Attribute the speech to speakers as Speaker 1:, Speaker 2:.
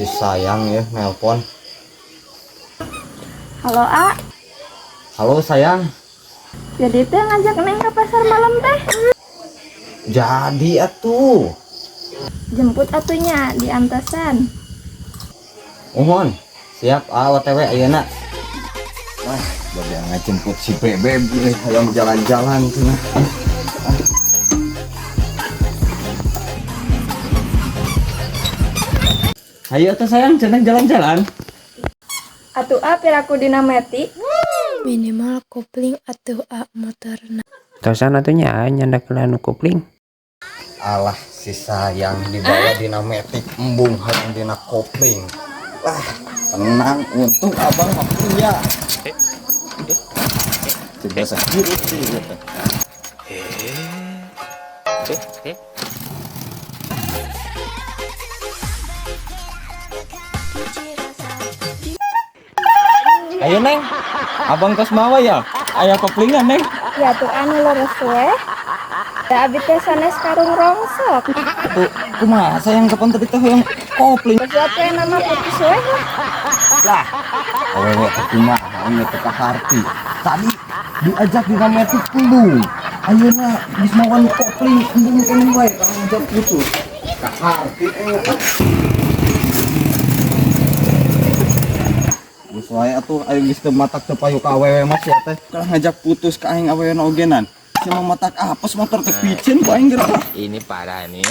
Speaker 1: Si sayang ya nelpon.
Speaker 2: Halo A,
Speaker 1: Halo sayang.
Speaker 2: Jadi teh ngajak Neng ke pasar malam teh.
Speaker 1: Jadi atuh.
Speaker 2: Jemput atunya di antasan.
Speaker 1: Mohon. Siap A OTW ayeuna. Wah, bade ngajemput si Bebeb euy, hayang jalan-jalan cenah. Hayu atuh sayang cenah jalan-jalan.
Speaker 2: Atuh A piraku dina metik.
Speaker 3: Minimal kopling atuh A motorna.
Speaker 4: Tosan atuh nya nyandak nu kopling.
Speaker 1: Alah si sayang dibawa dina metik embung hayang dina kopling. Wah, tenang untung abang mah punya. Coba hirup sih gitu. Ayo Neng, abang kos mawa ya? Aya koplingan Neng.
Speaker 2: Ya tuh anu leres we. Da abi teh sanes karung rongsok.
Speaker 1: Tuh, kumaha sayang kapan tadi teh yang kopling.
Speaker 2: Sesuatu yang nama putus we lah.
Speaker 1: Lah, awewe teh kumaha nya teh kaharti. Tadi diajak dina metik embung. Ayeuna geus mawa nu kopling embung keneh wae kalau ngajak putus. Kaharti Geus wae atuh aing geus teu matak teu payu ka awewe mah sia teh. Kalah ngajak putus ka aing awewe na ogenan. Sia mah matak apes motor teh picen ku aing geura.
Speaker 5: Ini parah nih.